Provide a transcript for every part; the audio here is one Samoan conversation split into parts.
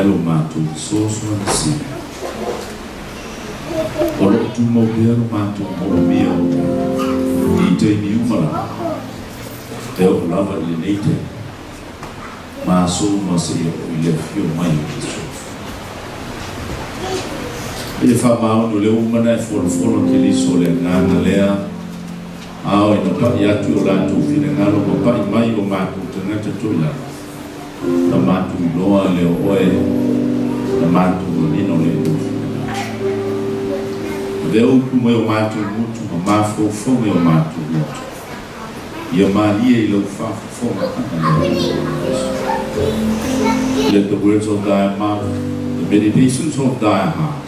ai lo matou fesoasoani sili. O lo o tumau pea lo matou moomia o oe i taimi uma lava, e oo lava i lenei taimi, ma aso uma seia oo i le afio mai o Iesu. Ia faamaoni o lea ua uma ona e folafola Keriso o le agaga lea, a o ina pai atu i o latou finagalo ma pai mai i o matou tagata toilalo, na matou iloa lea o oe, na matou manino lea i lou finagalo. Avea upu mai o matou gutu ma mafaufauga i o matou loto, ia malie i lau faafofoga ʻana le Atua o Iesu. Let the words of thy mouth, the meditations of thy heart,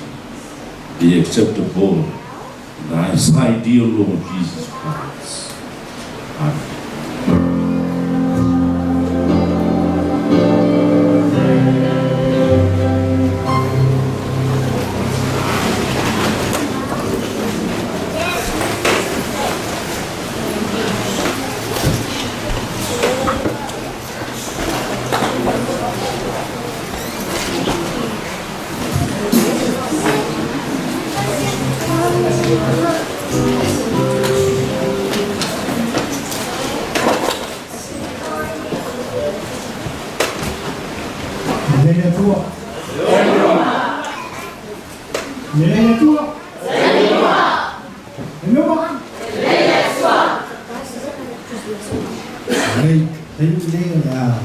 be acceptable in thy sight, dear Lord Jesus Christ. Amen. Lelei le Atua. Lelei le Atua. Lelei, taimi lenei o le a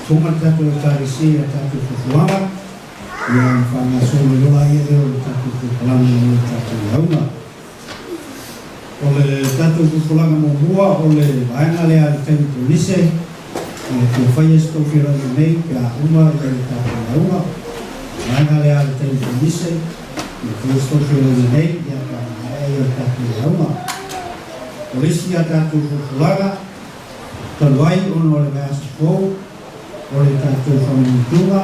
toga le tatou Ekalesia i a tatou fuafuaga, ia ona faagasolo ai loa lea o le tatou polokalame mo le tatou lauga. O le tatou polokalame muamua o le vaega lea a le taimi ponise, e fia faia se tou feiloaiga nei pe a uma ia le tatou lauga. Vaega lea a le taimi ponise, e fia se tou feiloaiga nei ia pe a maea ia le tatou lauga. O le isi a tatou folafolaga, talu ai ona o le vaiaso fou, o le tatou faamamalutuga,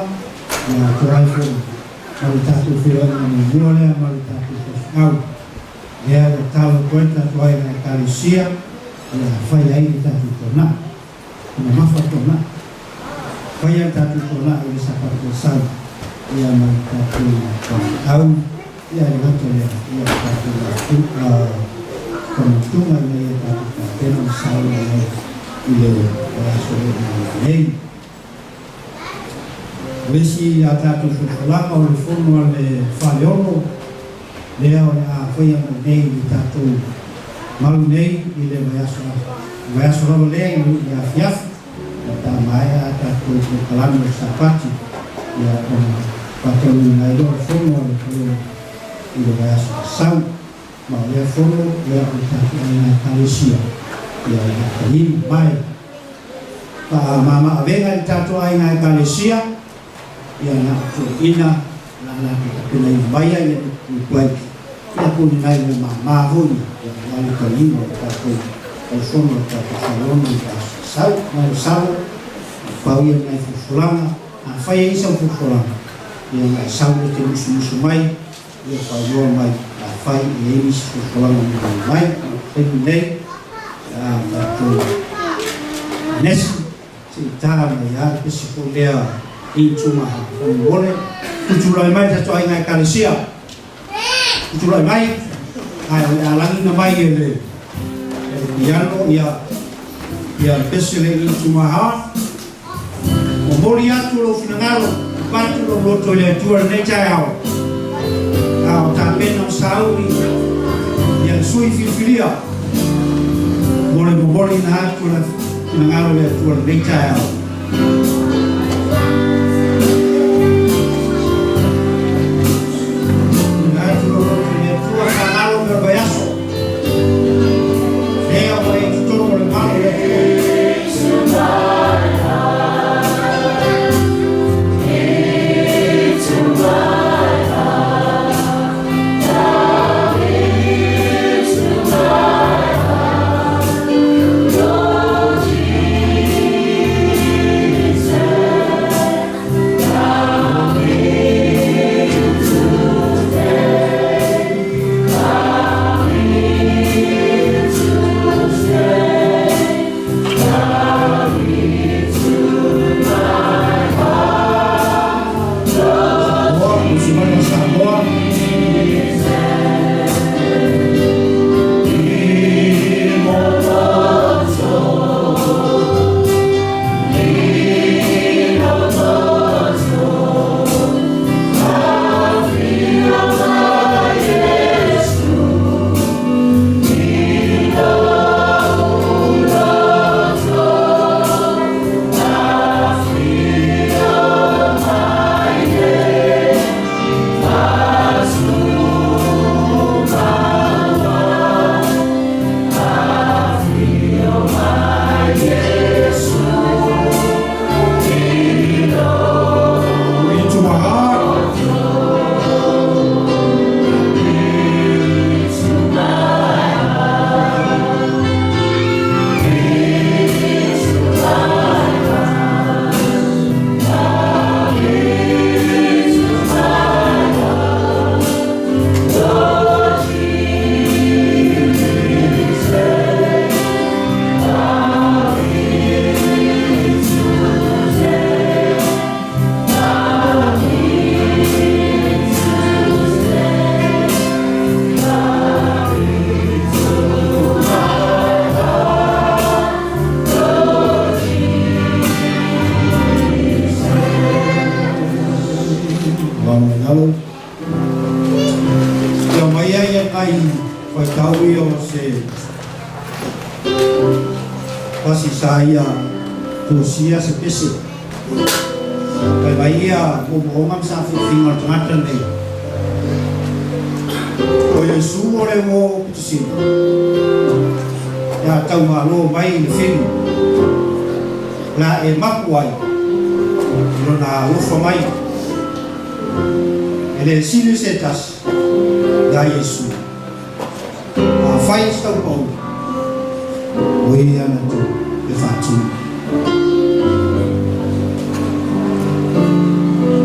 ia atoa ai foi ma le tatou feiloaiga muamua lea ma le tatou faifeau. Lea ua talo atu ai le tatou aiga Ekalesia ia fai ai le tatou tuanai, e mamafa le tuanai. Fai ai le tatou tuanai i le Sapatu o Sau ia ma le tatou faifeau, ia e le gata i lea, ia le tatou faamautuga ina ia tatou tapena ma saoa ai i le vaiaso o lo o maua nei. O le isi a tatou folafolaga o le fono a le Faleolo lea o le a faia mai nei i le tatou malu nei i le vaiaso vaiaso lava lea i le afiafi ia pe a maea a tatou polokalame o le Sapati ia ona faataunuuina ai lea o le fono a le Faleolo i le vaiaso sau. Ma o lea fono lea o le tatou aiga Ekalesia ia o le a taimi mai. Faamama-avega i le tatou aiga Ekalesia, ia na o toeaiina na latou tapenaina mai ai le upu ai, ia po o ni nai mea mama foi ia aua le taliga o le tatou taufono o le tatou faleono i le aso sau. Ma le salo, na pau ia nai folafolaga, afai e i ai sau folafolaga, ia na e sau e te musumusu mai, ia faailoa mai, afai e i ai nisi folafolaga mulimuli mai, a o le taimi lenei, a tatou nesi, se i ta mai lava le pese foi lea i faamolemole. Tutulai mai le tatou aiga Ekalesia, tutulai mai, ae o le a lagina mai e le piano ia ia le pese lea i Tumaha. Momoli atu lou finagalo, avatu lou loto i le Atua i lenei taeao, a o tapena o sauni ia le sui filifilia mo le momoliina atu o le finagalo i le Atua i lenei taeao. Momoli atu lou loto i le Atua, faagalo mea o le vaiaso, lea ua e i totonu o le malu o le Atua. finagalo. Ia mai ai ia nai faitau ia o se pasi sa ia tosia se pese. Fai mai ia moomooga ma saafiafiga o le tagata lenei. O Iesu o le uo o pitusili, ia taumalo mai i le felu, la e mapu ai i lona alofa mai. E le sili se tasi iā Iesu. Afai se taupau, o ia na te e faatino.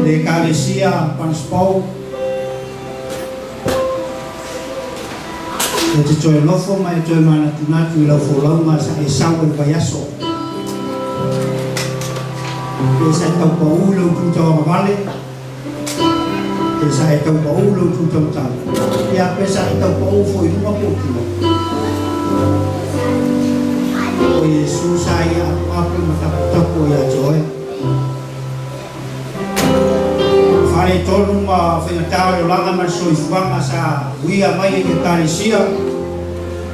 Le Ekalesia Pansipau, e te toe nofo ma e toe manatunatu i lau folauga sa e sau ai le vaiaso. Pe sa e taupau i lou tu tauagavale, Pe sa e tau paʻu lou tu taumatau, ia pe sa e tau paʻu foi i luga po o tua. O Iesu sa ia apoapo ma taputapu ia te oe. Faaletonu ma faigata o le olaga ma le soifuaga sa uia mai e le Ekalesia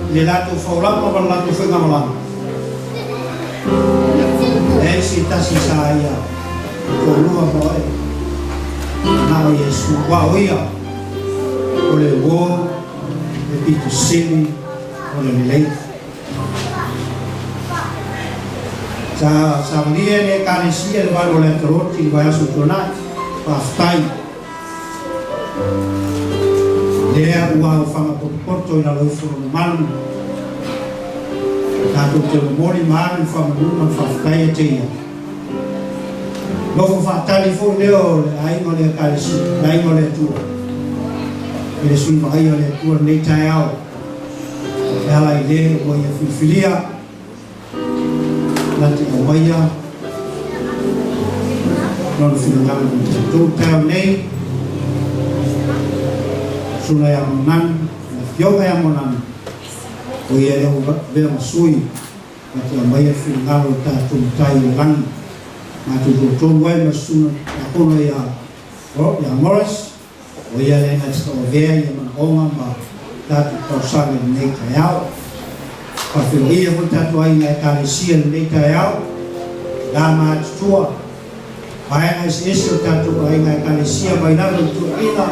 i le latou faolaga ma le latou faigamalaga. Leai se tasi sa ia toalua ma oe, na o Iesu, aua o ia o le uo e pito sili o le lelei. Sa savalia e le Ekalesia le valu o le Ataloti i le vaiaso tuanai. Faafetai. Lea ua aofaga potopoto i lalo ifo lona malu. Tatou te momoli ma alu i le faamanu ma le faafetai ia te ia. Nofo faatali foi lea o le aiga o le Ekalesia, le aiga o le Atua, i le Sui Vaaia o le Atua lenei taeao, e ala i le ua ia filifilia na te aumaia lona finagalo mo tatou taeao nei, Sula ia Moananu, le Afioga ia Moananu, o ia lea ua avea ma sui Na te aumaia le finagalo o tatou Matai o le Lagi, matou toatolu ai ma le Susuga Tiakono ia ia Morris, o ia lea na te tauavea ia manaoga ma tatou talosaga i lenei taeao. Faafeiloia foi tatou aiga Ekalesia i lenei taeao, la ma atutua, vaega eseese o tatou aiga Ekalesia mai lava i toeaiina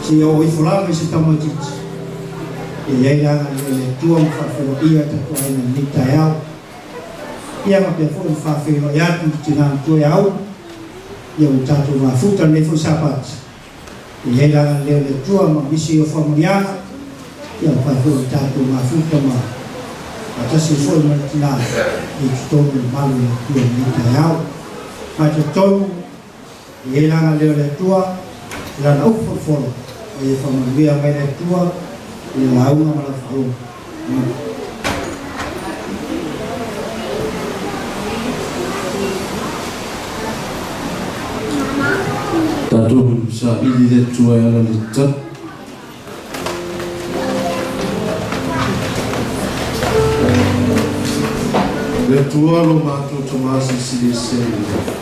seia oo ifo lava i se tamaitiiti. Ia i ai le agalelei o le Atua ma faafeiloaia tatou aiga i lenei taeao. Ia faapea foi ona faafeiloai atu i le tina matua ia Aulu, ia ua tatou mafuta lenei foi Sapati. Ia i ai le agalelei o le Atua ma nisi o faamanuiaga, ia mafai foi ona tatou mafuta ma faatasi ai foi ma le tina i totonu o le malu o le Atua i lenei taeao. Ma e talitonu, E i ai lana leo le Atua i lana upu folafolo, ma ia faamanuia mai le Atua i le lauga ma lau faalogo. Amene. Tatou saili le Atua e ala le tali. Le Atua lo matou Tama Silisili Ese i le lagi.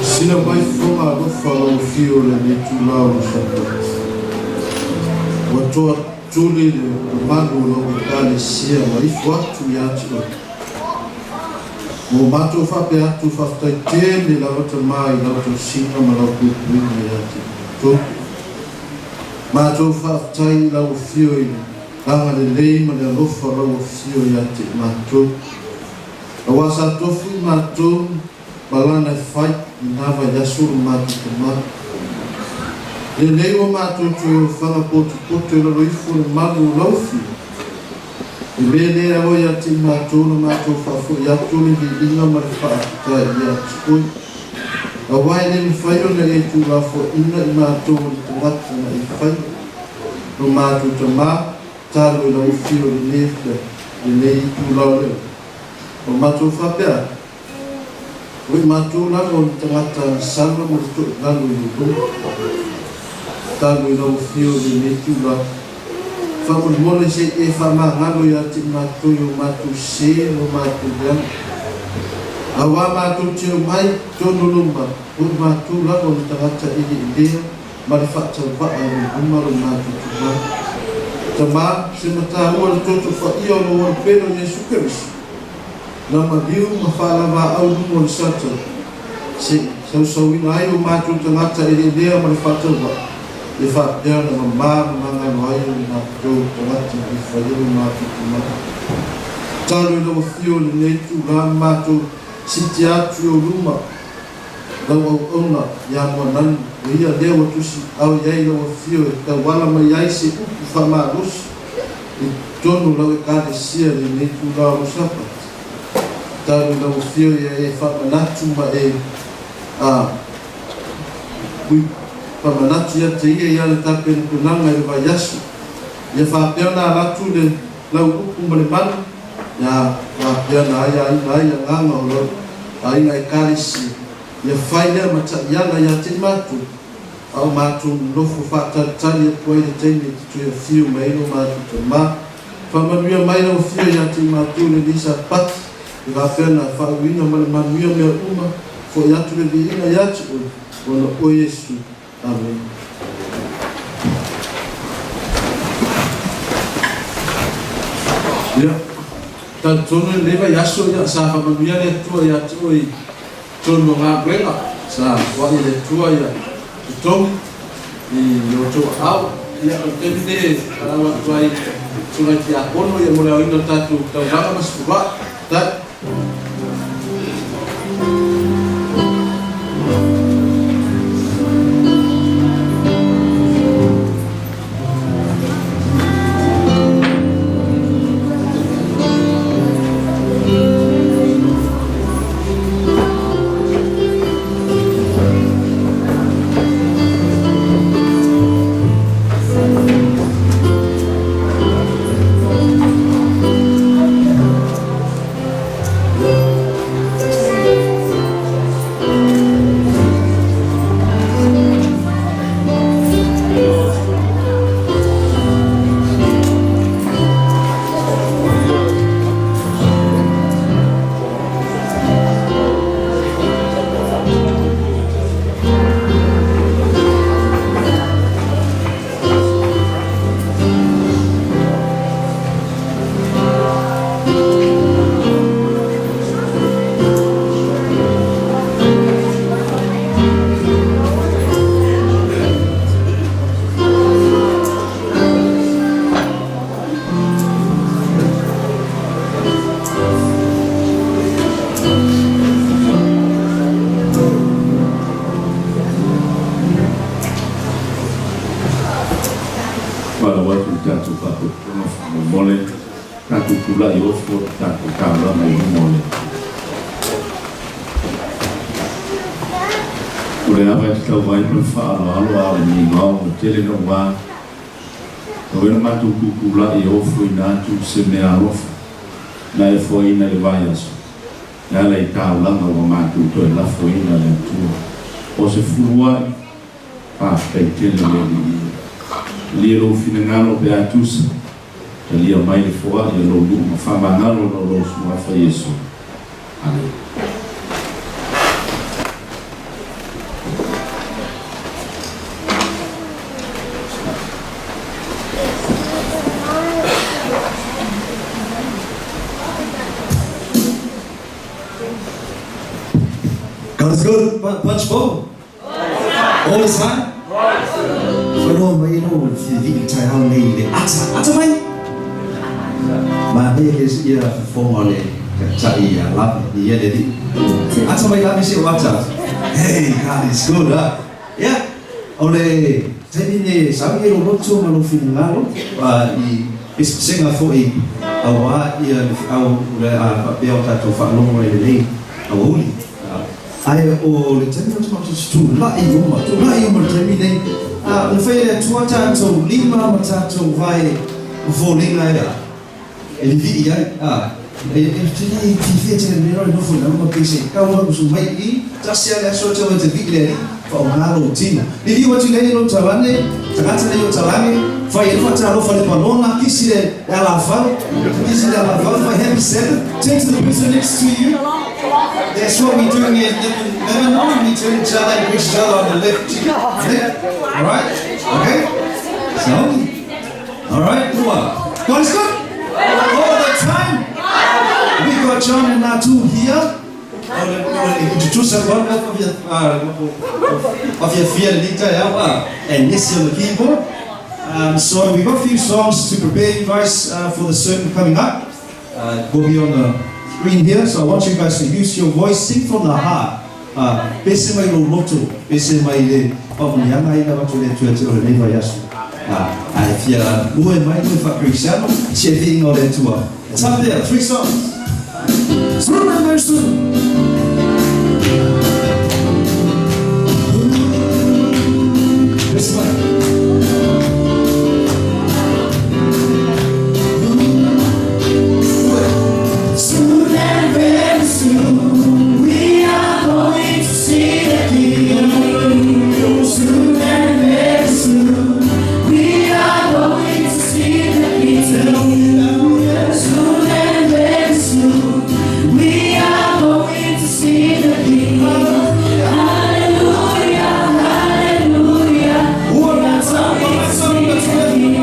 Sila mai fofoga alofa lau afio le lenei itula o le Sapati. Ua toa tuli le mamalu o lau Ekalesia ma ifo atu ia te oe. Ua matou faapea atu faafetai tele lava Tama i lau tausiga ma lau puipuiga ia te matou. Matou faafetai i lau afio i le agalelei ma le alofa o lau afio ia te matou. Aua sa tofu i matou ma lana e fai i na vaiaso lo matou tama. Lelei ua matou toe ofaga potopoto i lalo ifo o le malu o lau afio. E mea lea oe ia te i matou na matou faafoi atu le viiga ma le faafetai ia te oe. Aua e le mafai ona e tuulafoaiina i matou o le tagata na e faia, lo matou tama, talo i lau afio i lenei afiafi, lenei itula o le O matou faapea atu, O i matou lava o le tagata na sala ma le toilalo i le luma, talo i lau afio i lenei itula, faamolemole se i e faamagalo ia te i matou i o matou sē ma o matou leaga. Auā matou te omai tonu luma, o matou lava o le tagata eleelea ma le faatauvaa i luma lo matou tulaga. Tama, se mataua le toto faia o lou Alupelo Iesu Keriso, na maliu ma faalavaau luma o le Satani, seʻi sausauina ai o matou tagata eleelea ma le faatauvaa, ia faapea ona mamā ma magalo ai o matou tagata i faia lo matou tulaga. Tatalo i lau Afio i lenei itulā ma matou siitia atu i ou luma lau auauna ia Moananu, o ia lea ua tusiau i ai lau Afio e tauala mai ai se upu faamalosi i totonu o lau Ekalesia i lenei itulā o lou Sapati. Tatalo i lau Afio ia e faamanatu ma e a Ui, faamanatu ia te ia ia le tapenapenaga i le vaiaso, ia faapea ona ala atu le lau upu ma le malu, ia faapea ona aiaina ai agaga o lau aiga Ekalesia, ia fai lea ma taʻiala ia te i matou, a o matou nonofo faatalitali atu ai i le taimi e te toe afio mai ai lo matou Tama. Faamanuia mai lau afio ia te i matou lenei Sapati, E faapea ona faauiina ma le manuia mea uma, foi atu le viiga ia te oe, ona o Iesu. Amene. Ia, talitonu i lenei vaiaso, ia, sa faamanuia le Atua ia te oe i totonu o galuega, sa foai e le Atua ia totogi i outou aao. Ia, o le taimi lenei e valaau atu ai i le Susuga i Tiakono ia mo le aoina o le tatou taulaga ma se fuluai. Faafetai. Valaau atu i le tatou Faalapotopotoga faamolemole, tatou tulai ofo le tatou taulaga i luma o le Atua. O le ava e tatau ai ma le faaaloalo a o le migao ma tele naua, Tau ai le matou tutulai e ofoina atu se mea alofa na e foaina i le vaiaso, e ala i taulaga ua matou toe lafoina le Atua. O se fuluai, faafetai tele le Alii e. Talia lou finagalo pe a tusa, talia mai le foai a lou nuu ma faamagalo ona o lou Suafa Iesu. Amene. God is good. Punch bowl. All the time. Whanoa mai no whiwhi i tai hao nei le ata. Ata mai! Manaia ke ia fofoga o le taitai ia Lave, ni ia le alii. Ata mai Lave se o ata. Hey, God is good, ah. Ia, o le taimi ne sa i lo loto ma lo finagalo i pesepesega foi auā ia le feau o le a faapea o tatou faalogo ai lenei aoauli. Ae o le taimi ou te matou tulai uma, tulai uma le taimi nei, a na fai e le Atua tatou lima ma tatou vae ma foliga ea e lilii ai, a e e tele fiafia tele mea le nofo i lalo ma pei se tau atu su mai i tasi a le aso tau e te vii le alii faaaoga lou tino. Liliu atu nei lou talane, tagata nei o talane, fai ai faatalofa le palona, kisi le alafale, kisi le alafale, fai happy Sabbath, turn to the person next to you. That's what we do in Lebanon. We turn each other and push each other on the left cheek. Left. All right? Okay? So, all right. God is good. All the time. We got John and Natu here. And Nessie on the keyboard. So we've got a few songs to prepare you guys for the sermon coming up. Will be on the screen here, so I want you guys to use your voice, sing from the heart. Pese mai lo loto, pese mai le pamunianga ina watu le tua te ore nei vai aso. Ai fia ue mai le whakristiano, se whiinga o le tua. It's up there, 3 songs. Soon and very soon. This one. Soon and very soon, we are going to see the King. Soon and very soon, we are going to see the King. Soon and very soon, we are going to see the King. Hallelujah, hallelujah. We are going to see the King.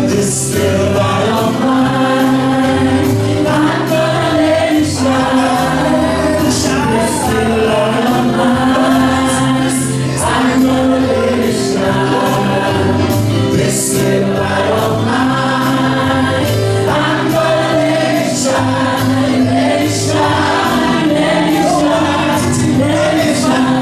This little light of mine, I'm gonna let it shine. This little light of mine, I'm gonna let it shine. This little light of mine, I'm gonna let it shine, let it shine, let it shine, let it shine.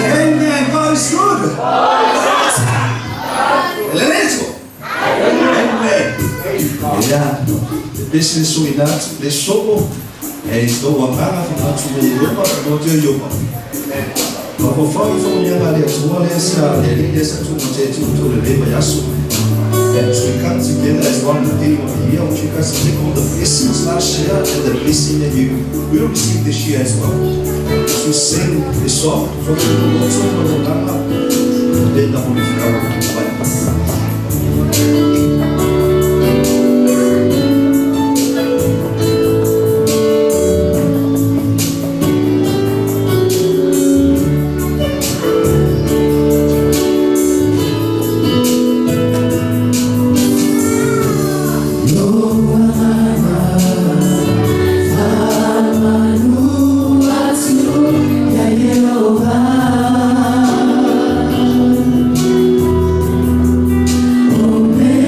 Amen. God is good. Amen. Yeah. This is so enough. This so e tō wanganga whakatu me Europa, no te Europa. Ma ko whai whango ni anga lea tua lea sa le le sa tu mo te tu tu le leva yasu. And we come together as one at the beginning of the year, I want you guys to take all the blessings last year and the blessing that you will receive this year as well. we sing this song, Oh,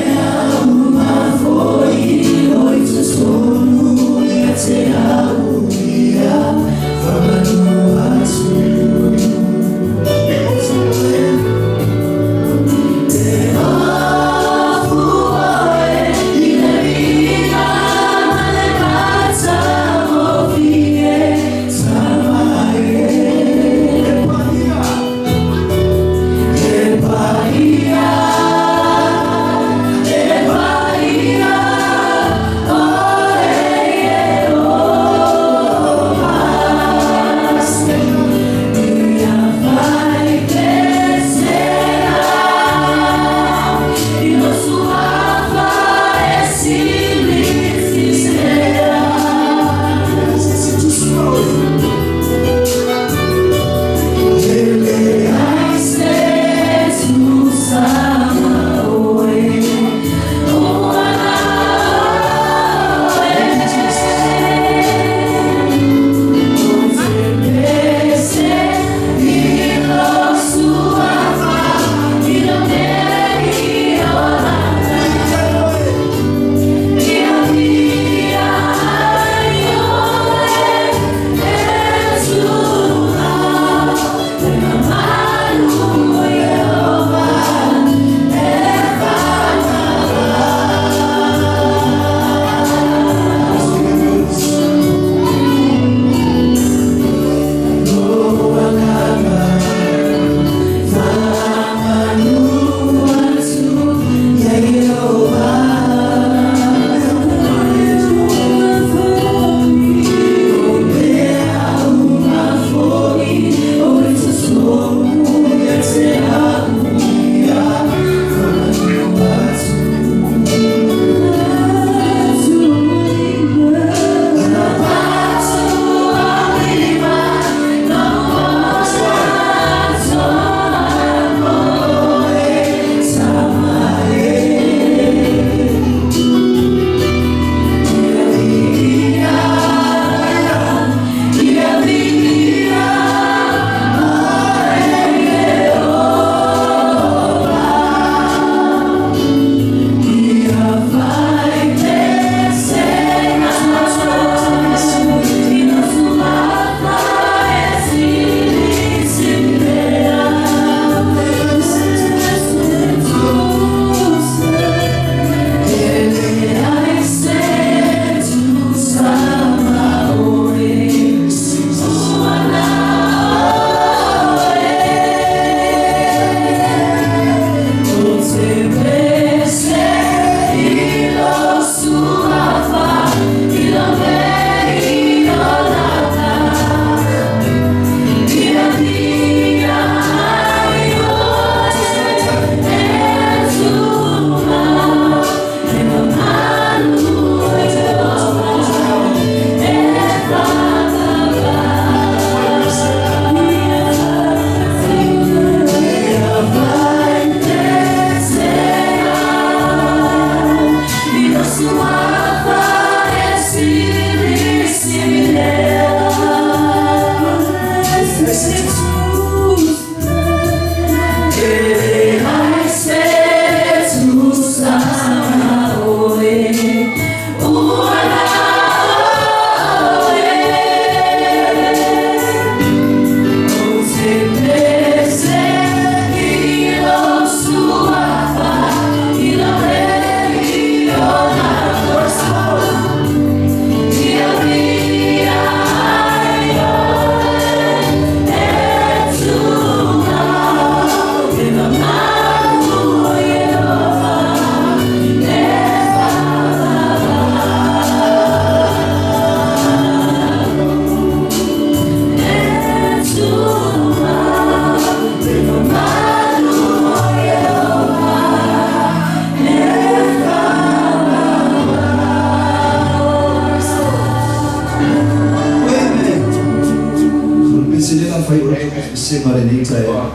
taeao.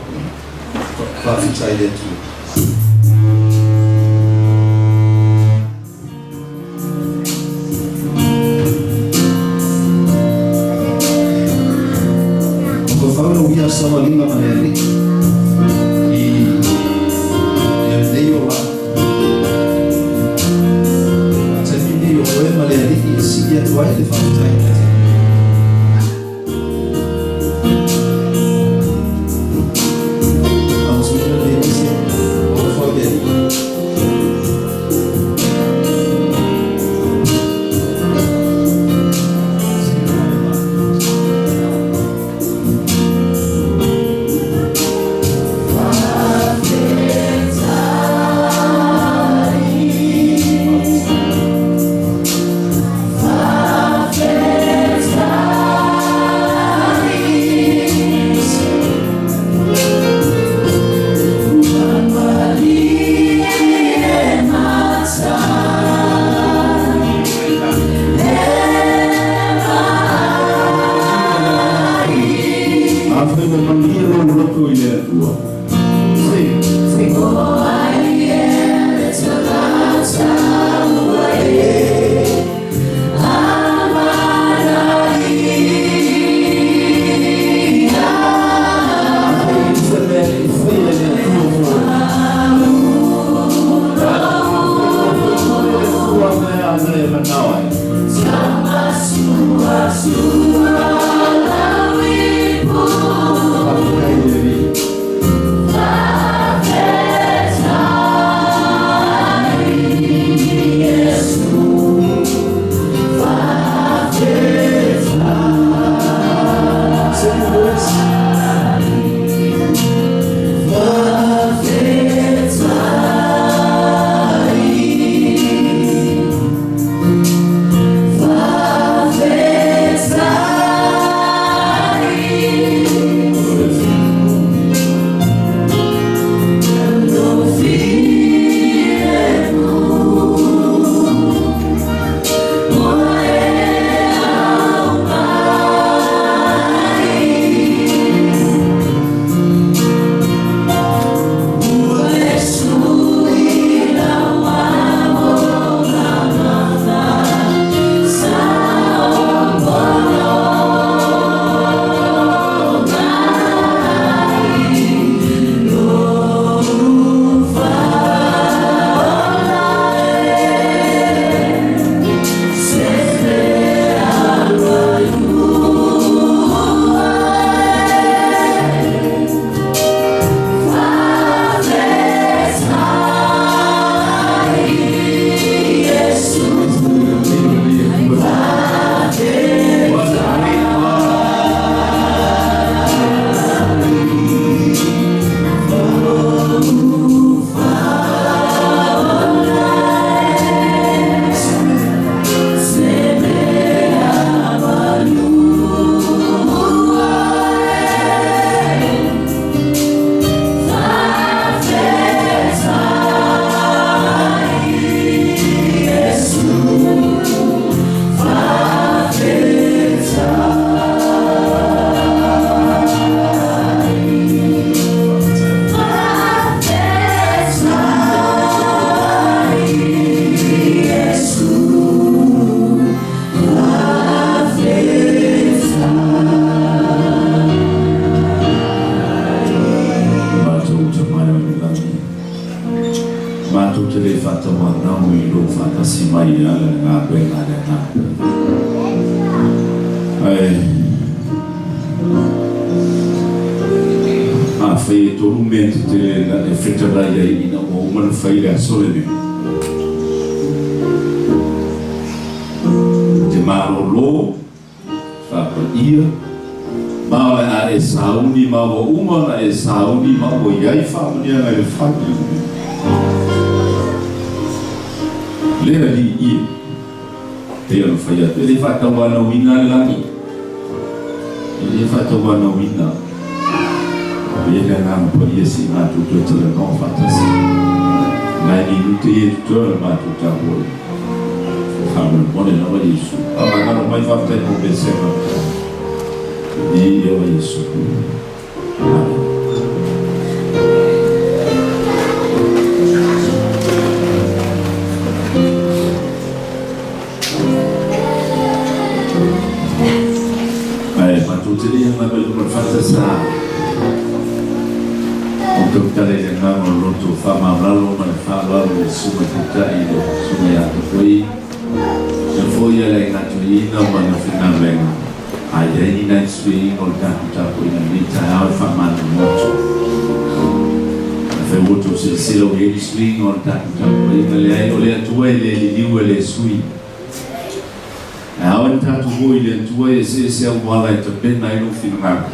Faafetai i le Atua. Mafaufau lau ia savaliga ma le Alii i ia lenei o la. A taimi nei o oe ma le Alii e sii atu ai le faafetai i le Atua. Amosoina le ese, mafaufau i le Alii. Afai ua malie lou loto i le Atua, Afai e se mea e le i faia e le Atua mo oe. Afai foi le Atua mea mea e manao ai. Faafetai i le Alii. Second verse. Matou te mai o le lagi, matou te le faatauanau i lou faatasi mai e ala i le galuega a le Agaga. Ae afai e tolu mea tetele na e fetalai ai ina ua uma ona fai le aso lenei, te malolo, Faapaia, ma o le a e sauni, ma ua uma ona e sauni, ma ua i ai faamanuiaga i le fale lenei. Le Alii ia, pei ona fai atu, e le faatauanauina le lagi, e le faatauanauina. E i ai le Agaga Paia se i matou toe talanoa faatasi. Nai minute ia e totoe o le matou taua i. Faamolemole lava Iesu. Faamagalo mai faafetai mo pesega. Viia oe Iesu. Amen. Tautala i le agaga o le loto faamaualalo ma le faaaloalo i le Susuga Taitai le Susuga ia Tafoi, ia foi a le Aiga Toeaina ma le aufaigaluega, a i ai ni nai suiga o le tatou tapuaiga i lenei taeao e faamalulu atu. Afai ua outou silasila ua i ai ni suiga o le tatou tapuaiga, leai, o le Atua e le liliu e le sui. E ao i tatou o i le Atua e eseese auala e tapena ai lou finagalo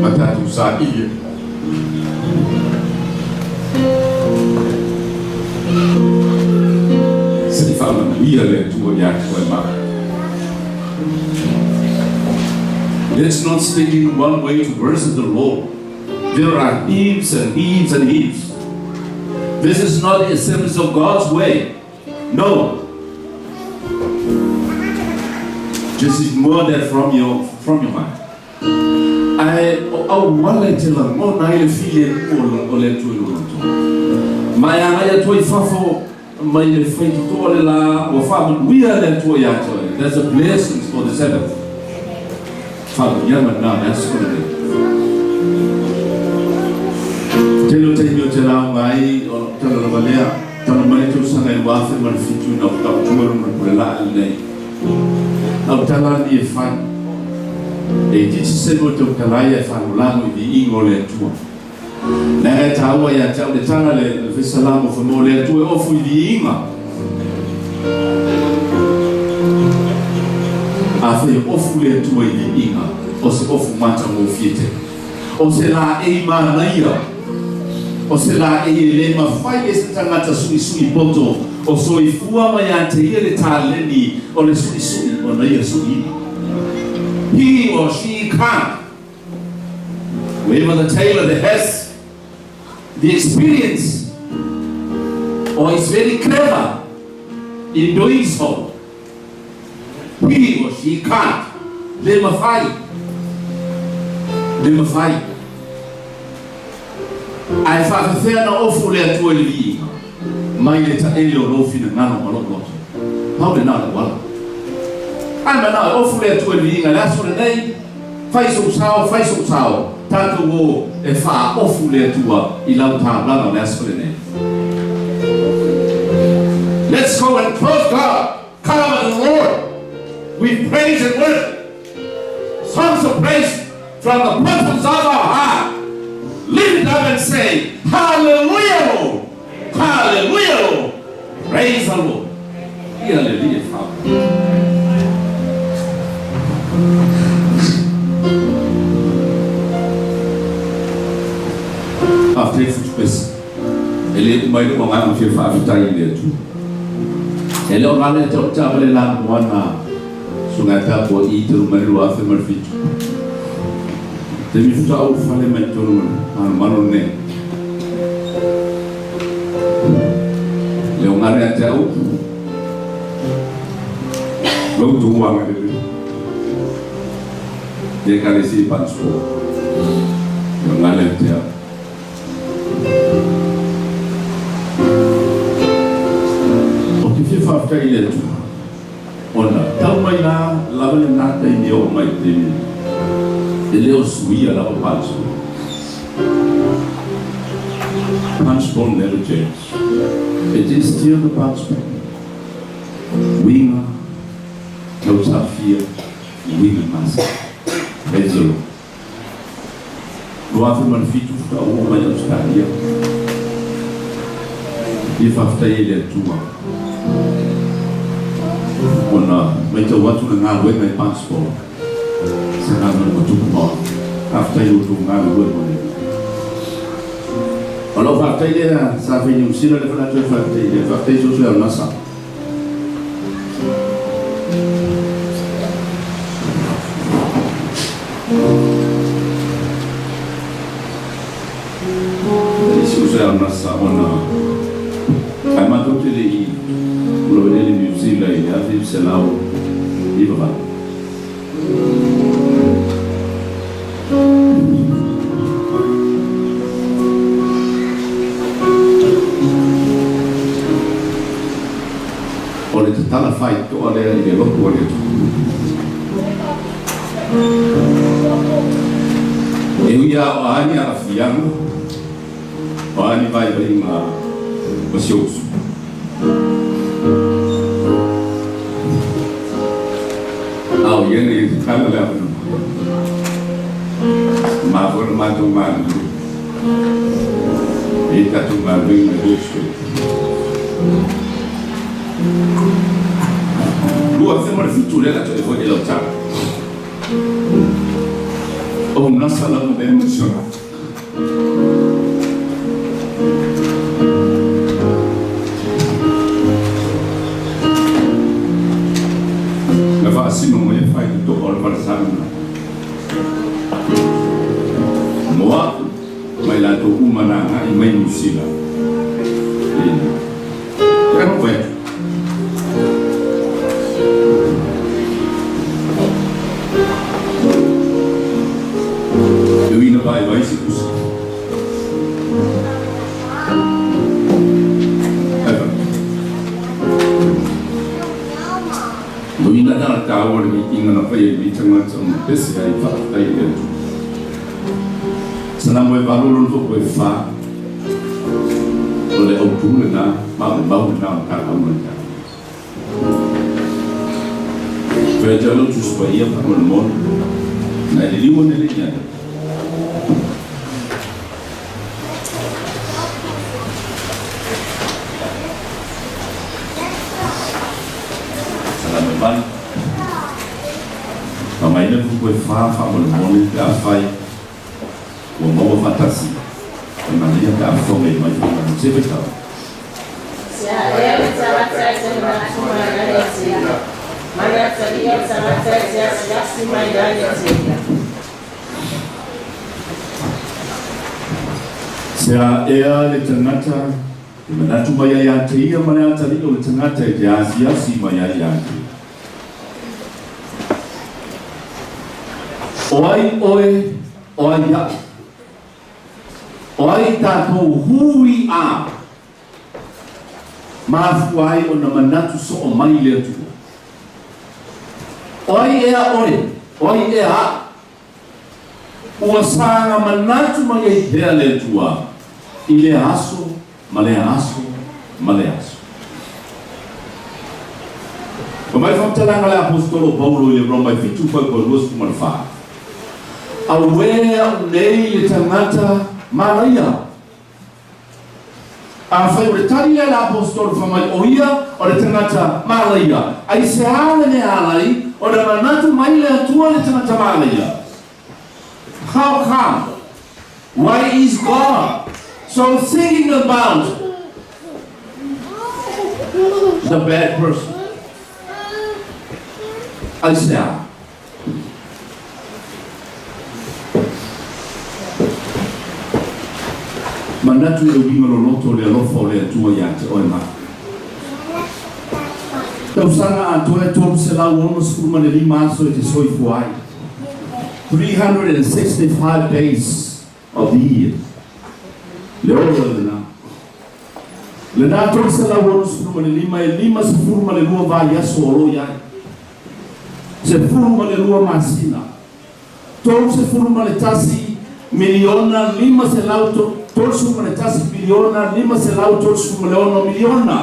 ma tatou saili ai. Se i faamanuia le Atua ia te oe ma au. Let's not stick in one way to worship the Lord. There are heaps and heaps and heaps. This is not the assemblies of God's way. No. Just ignore that from your from your mind. Ae o auala e te lagona ai le filemu o le Atua i lou loto. Ma e agai atu ai i fafo mai le faitotoa le la ua faamanuia le Atua ia te oe. There's a blessings for the Sabbath. Faamanuiaga lena o le aso lenei. Tele o taimi o te lauga ai, o tala lava lea. Tala mai le tausaga i 2007 ina ua tautua lona pule laa lenei. Lau tala ni e fai. E itiiti se mo tautala ai e faalolago i viiga o le Atua. Leaga e taua ia te au le tala le Fesalamo fai mai o le Atua e ofu i viiga. Afai e ofu le Atua i viiga, o se ofu matagofie tele. O se laei manaia, o se laei e le mafai e se tagata suʻisuʻi poto o soifua ma ia te ia le taleni o le suʻisuʻi ona ia suʻiina. He or she can't. Whoever the tailor that has the experience or is very clever in doing so, he or she can't. Le mafai. Le mafai. Ae faafefea na ofu le Atua i le viiga mai le taele o lou finagalo ma lou loto. Pau lena o le auala. Ae manao e ofu le Atua i le viiga i le aso lenei, fai sou sao, fai sou sao, tatou o e faaofu le Atua i lau taulaga o le aso lenei. Let's go and clothe God, cover the Lord with praise and worship. Songs of praise from the bottoms of our heart. Lift it up and say, Hallelujah, Lord. Hallelujah, Lord. Praise the Lord. Ia le Alii e faaofi. Faafetai Futupesi. E le uma ai lou agaga fia faafetai i le Atua. E le o gala e tau taavale la moana Susuga tapua i te ruma i le 2007. Taimi faatoa ou fale mai totonu o le manomano lenei. Le o gala ia te au, lou tuuaga lelei. Le Ekalesia i Punchbowl. Le o gala ia te au. Ou te fia faafetai i le Atua. Ona tau mai la lava lena taimi e oo mai i le taimi lenei, e le o suia lava Punchbowl. Punchbowl never change. It is still the Punchbowl. Uiga tausafia, uiga masani. Praise the Lord. 2007 faatoa oo mai Australia. Ia faafetai ai le Atua ona maitau atu le galuega i passport se galuega ua tupu maoli. Faafetai i lo outou galulue mo le Alii. O lau faafetai lea sa fai Niu Sila lea foi la toe faafetai lea. Faafetai i so o NASA. Isi uso ia nasa ona ae matou te le i ulavelele Niu Sila i le 1998. O le tatala faitoa lea i le lotu o le Atua. E ui lava o a ni aafiaga. O a ni vaivaiga o si ou uso? A o ia nei e tatala le avanoa. Mafua ona matou galulue e i ai tatou galuega i Holy Spirit. 2007 lea la toe foi i lau tala. O nasa lava lea emotional. Na faasino mai e fai le toa o le falesana na. Mo a'u ma i latou uma na agai mai Niu Sila. Ina. Te anu fai atu. E ui ina vaivai se pusa. Ai fai. Ui ina na tāua le mitinga na whai e mitanga ta ma pese ai whakatai e atu. Sana mo e valolo no e wha. O le autū lena, ma o le mau lena o tā au mai tā. Fai te alo Tusi Paia faamolemole, na e liliu ane le ia te. Salama e vale. Famaina kupu e whā faamolemole pe afai ua maua faatasi e manaia pe a fofoga i mai faamanu se faitau. Se ea le tagata e te manatu mai ai ia te ia, ma le atalia o le tagata e te asiasi mai ai ia te ia. Se a ea le tagata e manatu mai ai ia te ia ma le atalii o le tagata e te asiasi mai ai ia te ia. O ai oe, o ai aʻu? O ai tatou hui a mafua ai ona manatu soo mai le Atua? O ai ea oe, o ai ea aʻu? Ua saga manatu mai ai pea le Atua i lea aso ma lea aso ma lea aso. Fai mai le faamatalaga a le Aposetolo o Paulo i le Roma e 7:24, Auē a'u nei le tagata malaia! Afai o le tali lea a le Aposetolo fai mai o ia o le tagata malaia, aisea le mea ala ai ona manatu mai le Atua le tagata malaia? How come? Why is God so thinking about the bad person? Aisea? Manatu i le uiga loloto o le alofa o le Atua iā te oe ma. Tausaga atoa e 365 aso e te soifua ai. 365 days of the year. Le ola lena. Lena 365 e 52 vaiaso o lo i ai. 12 masina. 31 miliona 500 31 piliona 536 miliona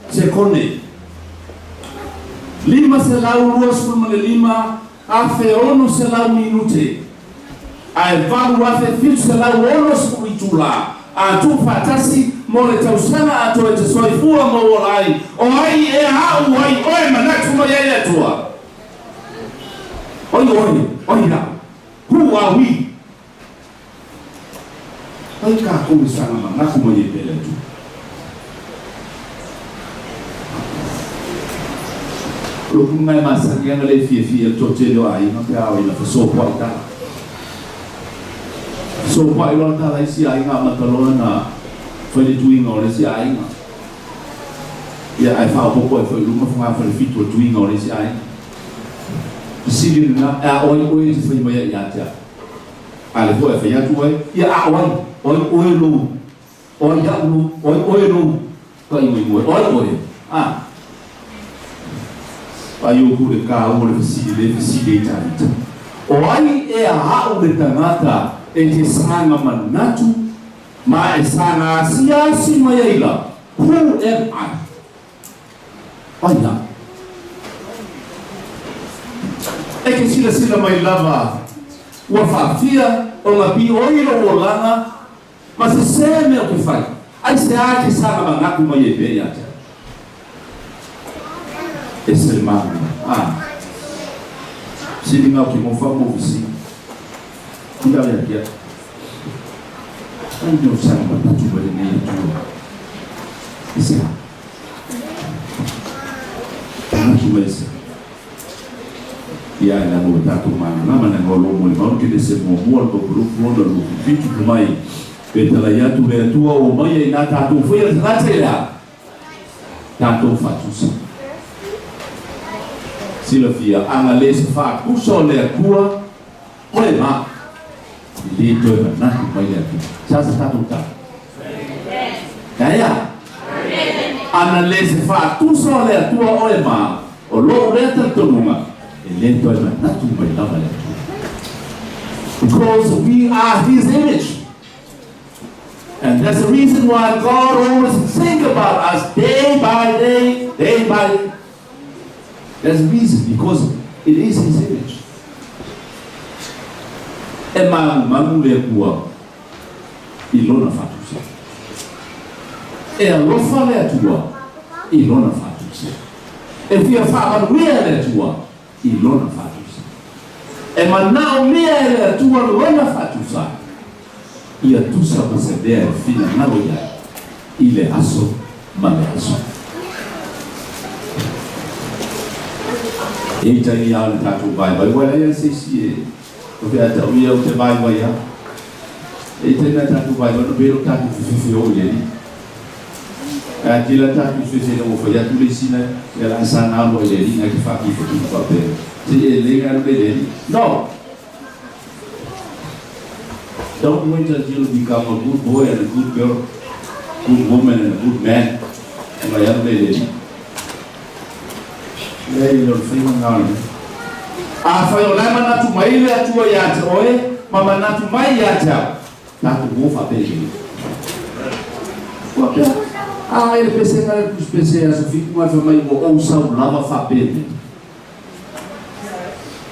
sekone. 525,600 minute ae 8,760 itula a tuufaatasi mo le tausaga atoa e te soifua ma ou ola ai, o ai ea a'u ai oe manatu mai ai le Atua? Oi oe, oi a'u, who are we? Ai kākou e saga manatu mai ai pea le Atua. O lou kumu e masani ana le fiafia i le toatele o aiga pe a oi na fesopoai tala. Fesopoai loa tala isi aiga amata loa na fai le tuiga o le isi aiga. Ia ae faaopoopo ai foi i luma fogafale fitu o le tuiga o le isi aiga. Fesili lena, e a oi oe e te fai mai ai ia te au? A le foi e fai atu oe, ia a o ai? O ai oe lou O ai a'u lou, o ai oe lou ka imoimoe, o ai oe? A. Ai o ku le kāua le fesili le fesili ai Tāvita. O ai ea a'u le tagata e te saga manatu Ma e saga asiasi mai ai la, Who am I? O ai au? E ke silasila mai lava ua faafia ona pioi lou olaga ma sesē mea ou te fai, aisea ke saga manatu mai ai pea ia te au? Ese le manaia. A. Sili ngau ki mo fa mo visi. Ki au ia kia. Ai no saga manatu mai lenei Atua. Aisea? Manatu mai aisea? Ia e lalo e tatou malamalama na ngau lo molimau ke le se muamua le lopolopo ona lo fitu mai pe talai atu le Atua o mai ai nā tatou faia le tagata i le a tatou faatusa. Silafia, ana le se faatusa o le Atua oe ma e le toe manatu mai le Atua. Sa se tatou tala. Aia. Ana le se faatusa o le Atua oe ma o lou lea talitonuga e le toe manatu mai lava le Atua. Because we are His image. And that's the reason why God always think about us day by day, day by day. There's a reason, because it is His image. E magumagu le Atua i Lona faatusa. E alofa le Atua i Lona faatusa. E fia faamanuia le Atua i Lona faatusa. E manaomia e le Atua Lona faatusa ia tusa ma se mea e finagalo i ai i le aso ma le aso. E i taimi a le tatou vaivai, ua leai lava se isi e o fe a tau ia ou te vaivai lava. E i taimi a tatou vaivai ona pei o tatou fefefeo i le alii. Ae a tele tatou fefe ina ua fai atu le isi na ia la sana aloa i le alii na ke faakifakifo faapea se i e le alu le i le alii. No! Don't wait until you become a good boy and a good girl, good woman and a good man, ona e alu lea i le Alii. Leai, e le o le faiga lena o le mea. Afai o la e manatu mai le Atua ia te oe, ma manatu mai ia te au, tatou o faapelei. Ua pea, a e le pesega le tusi pese aso fitu ma le fai mai ua ou sau lava faapelei.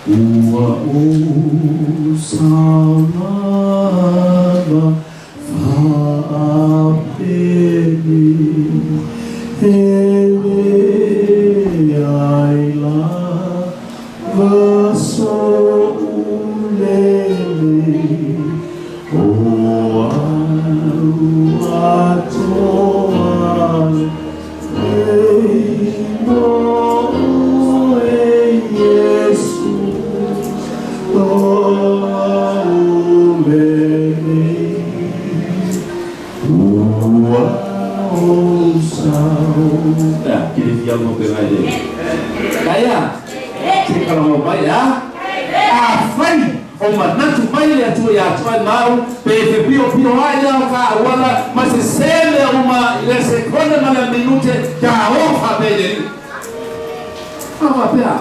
Ua ou sau lava faapeni e leai lava so'u lele o au atoa O manatu mai le Atua ia te oe mau, pe fepiopio ai au ka auala ma sesē mea uma i le sekone ma le minute ka ofa pe i le alii. A faapea,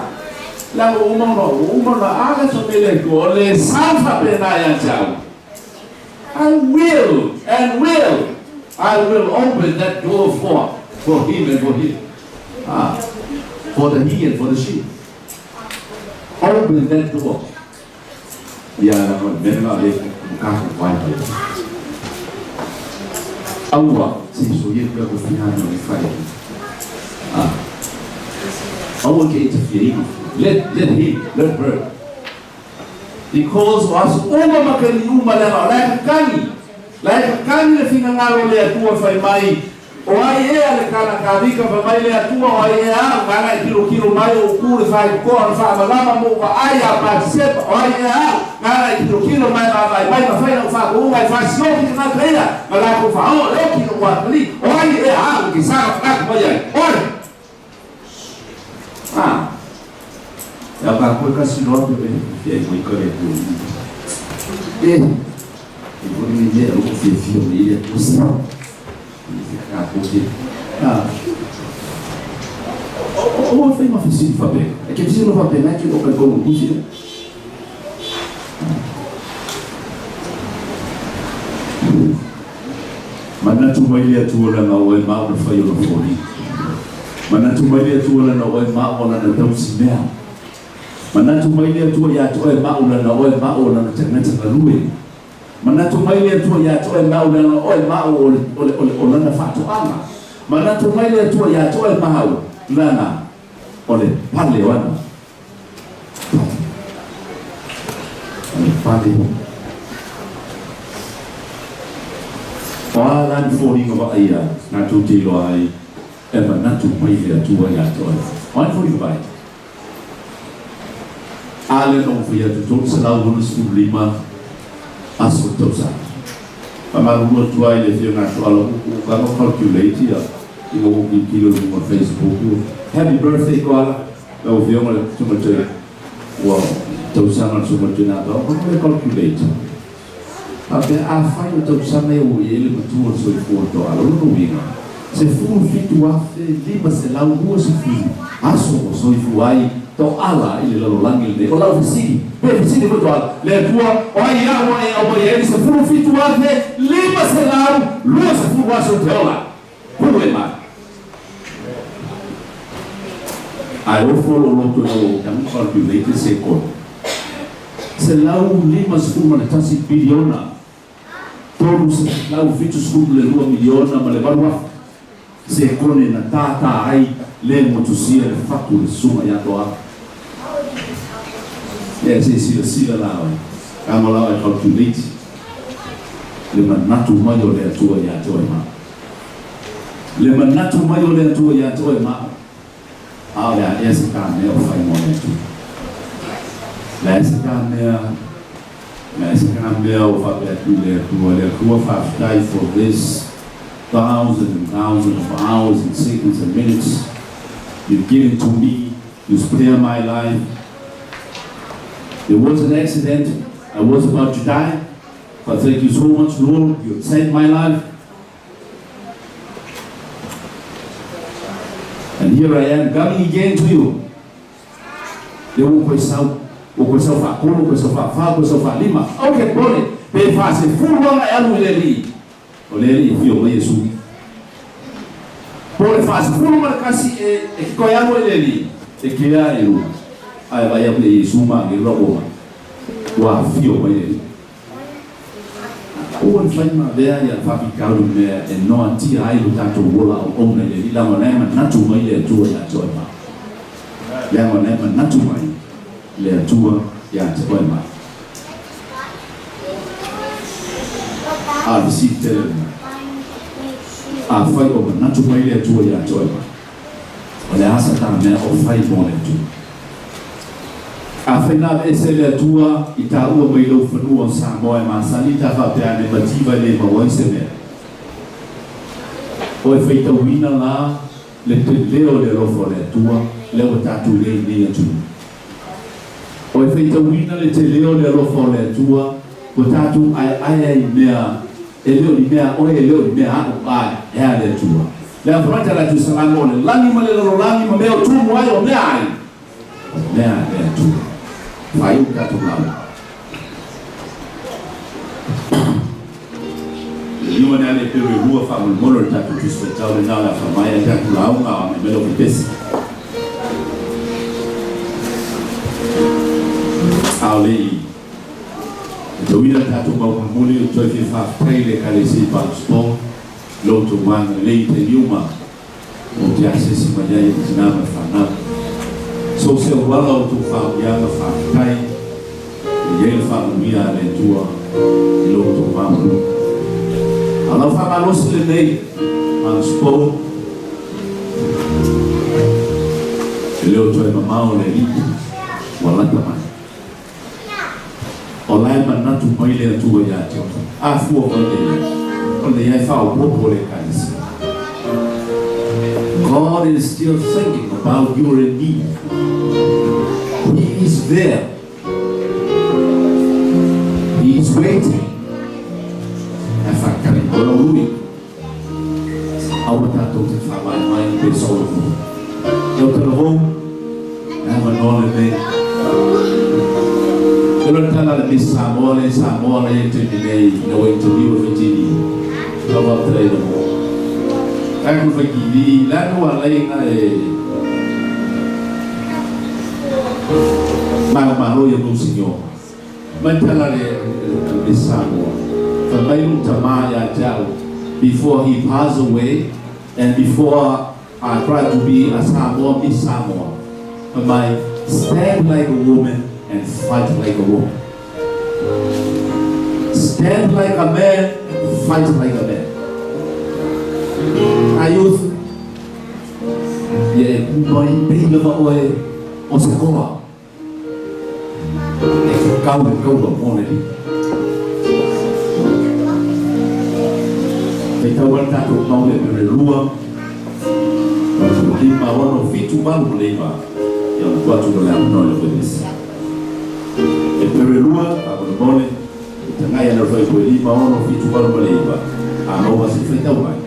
leaga ua uma ona, ua uma ona aga so mea i le Atua, o le sa faapena ia te au. I will and will, I will open that door for, for him and for him. Ah, for the he and for the she. Open that door. Ia na o le mea lena o lea e tatou vaivai ai. Aua se i soia mea ua fia ana e fai ai. Ah. Aua ke interfere ina. Let, let him, let her. Because o aso uma ma ka liuma leaga o la e kakani. La e kakani le finagalo o le Atua fai mai O ai ea le kanaka alika fai mai le Atua o ai ea au nāna e kilokilo mai o uku le faikokoa o le faamalama mo vaai a Patisepa o ai ea au nāna e kilokilo mai vaavaai mai ma fai lau faatouga e faasioki tagata ia ma latou faaoo e oki i lou atalii o ai ea au i ke saga manatu mai ai oe a e au kākou e kasi loa pe fia i mai ka le Atua i e i koni ni mea o fiafia o le Atua sa Aua fai ma fesili faapea. E ke fesili faapena e ke o ka tonu tusi le. Manatu mai le Atua leaga o oe ma au na fai ona foliga. Manatu mai le Atua leaga o oe ma au o lana tausimea. Manatu mai le Atua ia te oe ma au leaga o oe ma au o lana tagata galue. Manatu mai le Atua ia te oe ma au leaga o oe ma au o le, o le, o le, o lana faatoaga. Manatu mai le Atua ia te oe ma au leaga o le pale o ana pale. O le pale. O a la ni foliga vaaia tatou te iloa ai e manatu mai le Atua ia te oe? O a ni foliga vaaia? A lea na ou fai atu, 365 aso o le tausaga. Faamalulu atu ai i le Afioga ia Toala Upu, ua tago calculate ia ina ua ou tilotilo i luga o le Facebook. Happy birthday Toala, lau Afioga i le Susuga ua tausaga le Susuga Tina Toala, ua le calculate. Faapea afai o tausaga ia ua i ai le matua o le soifua o Toala, o lona uiga, 17,520 aso ua soifua ai Toala i le lalolagi lenei. O lau fesili, pe fesili foi Toala, Le Atua, o ai ia ua e aumai ai le 17,520 aso te ola? Pule mai. Ae ofo lou loto ina ua ou tago calculate se kona 151 piliona 372 miliona ma le 8,000 sekone na tātā ai le motusia le fatu le susuga ia Toala. Ia se i silasila la oe, tago la oe calculate le manatu mai o le Atua ia te oe ma au. Le manatu mai o le Atua ia te oe ma au, a o le a ea se ta mea o fai mo le Atua? Le a se ta mea, le a se ta mea o faapea atu i le Atua, le Atua faafetai for this thousand and thousand of hours and seconds and minutes you've given to me to spare my life. There was an accident, I was about to die, but thank you so much, Lord, you have saved my life. And here I am coming again to you. Le ua koe sau, ua koe sau faatolu, ua koe sau faafa, ua koe sau faalima. Ok, pole, pe faasefulu aga e alu i le Alii. O le Alii e fia mai Iesu. Po o le faasefulu ma le kasi e, e ke koe alu ai le Alii, e kea e luga. Ae vaai aku ia Iesu ma agelu la ua mai. Ua afio mai le Alii. Aua le fai ma avea ia faafitauli mea e noatia ai lo tatou ola auauna i le Alii, leaga o la e manatu mai le Atua ia te oe ma au. Leaga o la e manatu mai le Atua ia te oe ma au. A o le fesili tele lena, afai o manatu mai le Atua ia te oe ma au, o le a sa ta mea o fai mo le Atua? Afai na aveese le Atua i taua mai lou fanua o Samoa e masani ta faapea ane mativa e le maua ai se mea. O e faitauina la le tele o le alofa o le Atua lea ua tatou i ai i nei atunuu. O e faitauina le tele o le alofa o le Atua ua tatou aeae ai i mea e le o ni mea a oe e le o ni mea aʻu a e a le Atua. Le Afarata le Atusalamo o le lagi ma le lalolagi ma mea o tumu ai o mea ai o mea a le Atua. Faaiu le tatou lauga. Le lima ne ale pelu e lua faamolemole o le tatou Tusi Faitau lena o le a faamaea le tatou lauga a o agai mai lau pepesi. A o le i tauina le tatou mau mulimuli, ou te toe fia faafetai i le Ekalesia i Palmsport i lo outou agalelei i taimi uma ou te asiasi mai ai i tina ma le fanau. So se auala o outou faauiaga faafetai e i ai le faamanuia a le Atua i lo outou maualuga. A o lau faamalosi lenei Palmsport, e le o toe mamao le Alii ua lata mai. O la e manatu mai le Atua ia te oe. A fua mai le ia, o le ia e faaopoopo le Ekalesia. God is still thinking about you and me. He is there. He is waiting. E whakatari koe o ui. Aua tatou te whamaemae i te solo. E o te hou, e avanoa lenei. E lo tala le Miss Samoa le Samoa le e te nei na ua interview e Fitini. Tau faamatalaina mo. Ae ku fai TV, le a le ua alai na e malomalo ia lou senhor. Mai tala le le Samoa. Fai mai lou tamā ia te au before he pass away and before I try to be a Samoa Miss Samoa. Fai mai stand like a woman and fight like a woman. Stand like a man and fight like a man. A youth, ia e ku mai pei lava oe o se koa. E kau e kaua mo le alii. Faitau ai le tatou mau le Hebere 2, 5, 6, 7, 8 ma le 9, ia ona tuu atu lea o le avanoa i le Koinesi. Hebere 2, faamolemole, e tagai ana loa i koe 5, 6, 7, 8 ma le 9, a maua se faitau mai.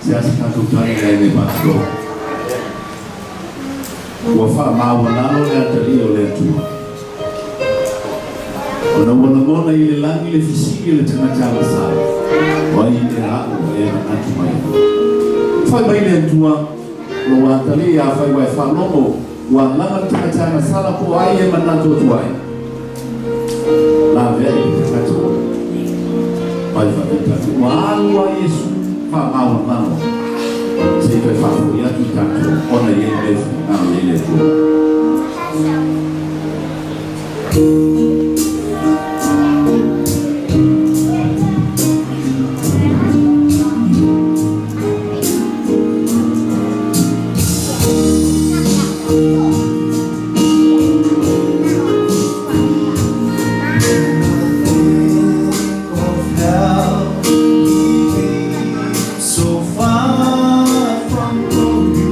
Se a se tatou tagi ai le Malo. Ua faamaualalo le atalii o le Atua. Ona ua lagona i le lagi le fesili a le tagata agasala, O ai ea aʻu ua e manatu mai ai? Fai mai le Atua, Lou atalii, afai ua e faalogo, ua laga le tagata agasala po o ai e manatu atu ai? Laveai le tagata mai faapita atu, Ua alu a Iesu faamaualalo se i toe faafoi atu i tatou ona e i ai mea e finagalo i ai le Atua. Of how he came so far from glory.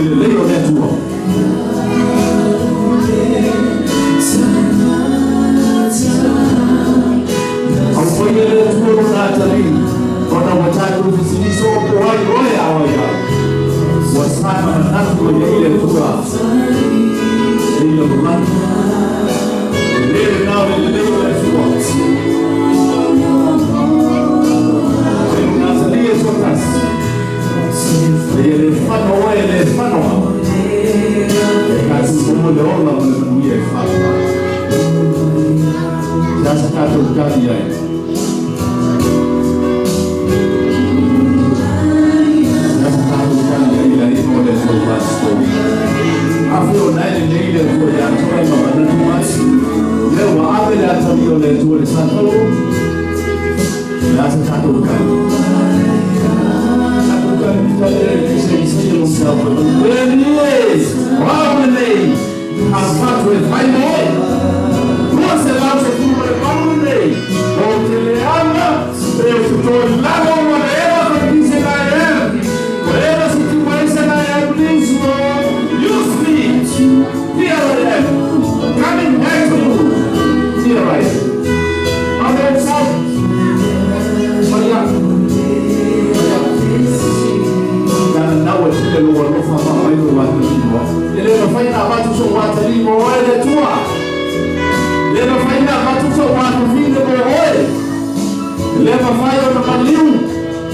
lelei o le Atua. Aumaia e le Atua lona atalii, ona ua tatou fesili soo po o ai oe a o ai au. Ua saga manatu mai ai le Atua i le lalolagi. O le lena o le lelei o le Atua. O lona atalii e toatasi, Ia le fano oe le fano au. E tatou maua le ola ma le manuia e faavavau. Se a se tatou tali ai? Se a se tatou tali ai i le alii mo le Atua Pastor? Afai o na e lelei le Atua ia te oe ma manatu mai, lea ua ave le atalii o le Atua i le satolo, o le a se tatou tali? Tatou tali pita lea i le isaisai o lou tau fai mai, Le Alii e, o au lenei, avatu e fai mo oe. 218 lenei, ou te leaga pe ou te toe lalo whatever condition I am, whatever situation I am, please Lord, use me. Here I am, coming back to you. Here I am. Amen, son. Maria. Maria. Na nau e tele lou alofa ma aumai lou atalii. E le mafai ona avatu sou atalii mo oe le Atua. E le mafai ona avatu sou atafine mo oe. E le mafai ona maliu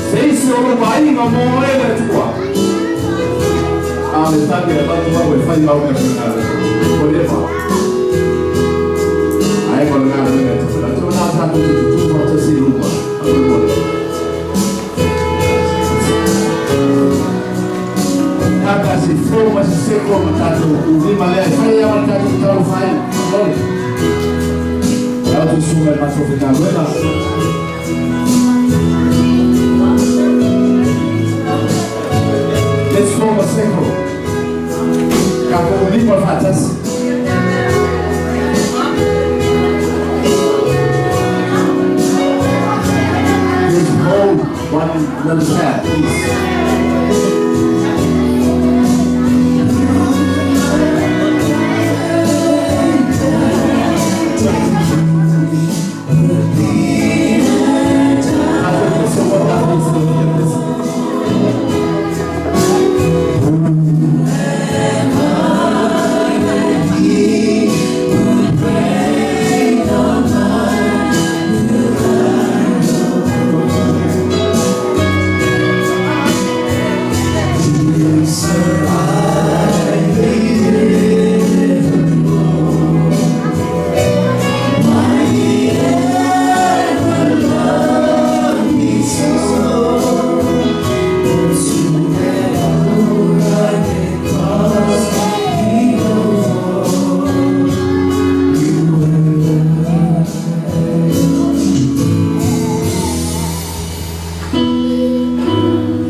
se isi o lou aiga mo oe le Atua. A o le tali e avatu au e fai au mea faigaluega. Ua leva. Ae o le galuega e tapena atu ona tatou te tutū faatasi i luma. Faamolemole. Kaka se fou ma se seko ma tatou ulima lea e fai ai ma le tatou talofa ai. Faamolemole. E ao te susuga i matou faigaluega. Let's form a circle. Tatou ulima faatasi. Please hold one another's hand, please. Tatou te soa tatou te soa.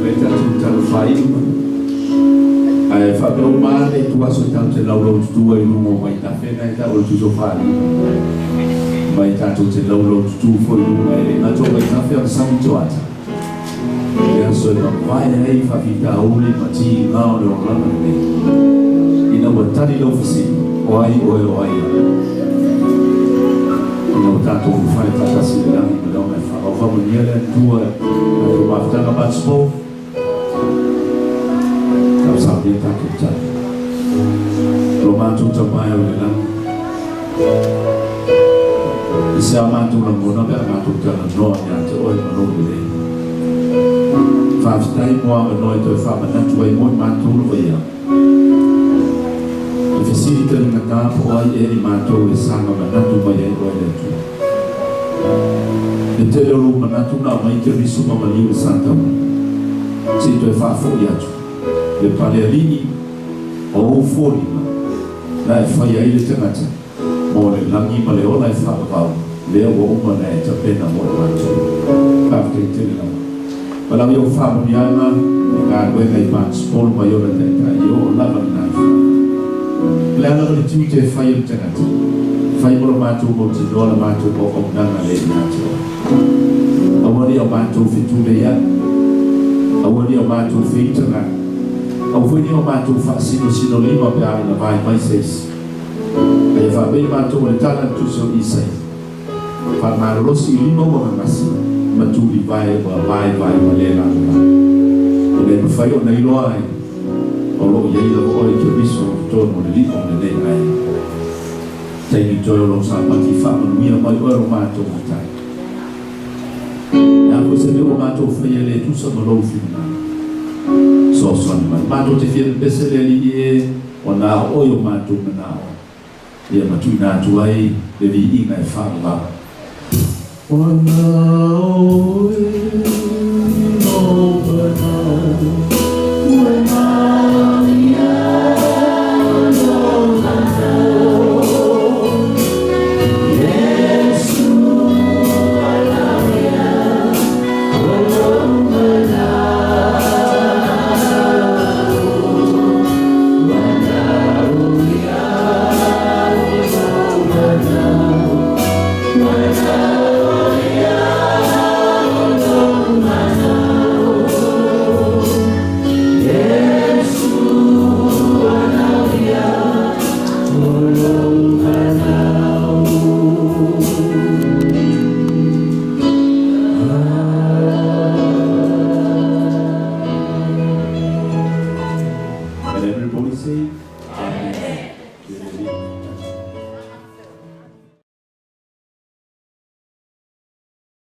Mai tatou talofa ai uma. Ae faapea uma lava le ituaso e tatou te laulaututu ai i luga o Vaitafena e tau o le Tuso Faaliga. Ma e tatou te laulaututu foi i luga e le gata o Vaitafe a o le sami toata. I le aso e mavae ai faafitauli ma tiga o le olaga lenei. Ina ua tali lau fesili, O ai oe o ai au? Ina ua tatou fale faatasi i le lagi ma le oga e faavauvaumanuia le Atua i tatou mafutaga Matspo. Tausaga tatou tali. Lo matou Tama e o i le lagi, i se a matou lagona pe a matou talanoa ia te Oe ma Lou lelei. Faafetai mo avanoa e toe faamanatu ai mo i matou lava ia. E fesili taligata po o ai ea i matou e saga manatu mai ai Oe le Atua. Le tele o Lou manatu na aumai Keriso ma maliu le Satauna. Se i toe faafoi atu le palealii o ou foliga na e fai ai le tagata mo le lagi ma le ola e faavavau lea ua uma ona e tapena mo i matou. Faafetai tele lava. Valaau i ou faamanuiaga i galuega i Mansbol ma i ona taitai i oo lava lena i fale. O le a lava le tiute e fai e le tagata, fai mo le matou mautinoa le matou auaunaga lea ia te oe. Aua ne i o matou fetulei ai, aua ne i o matou feita ai. Aua foi ne i o matou faasinosinolima pe a ina vae mai se isi. A ia faapea i matou o le tala a le Tusi o Isaia, Faamalolosi i lima ua gagasi, ma tulivae ua vaevae ma le lavevave. Ina ia mafai ona iloa ai, o lo o i ai lava oe Keriso i totonu o le lima o lenei aiga. Taimi toe o lou Sapati, faamanuia mai oe lo matou Matai. E a foi se mea ua matou faia e le tusa ma lou finagalo? Fesoasoani mai. Matou te fia pepese le Alii e, ua na o oe o matou manao, ia ma tuuina atu ai le viiga e faavavau. Ua na o oe lou manao, ua na ia lou manao, Iesu ua na ia lou manao, ua na ia lou manao, ua na.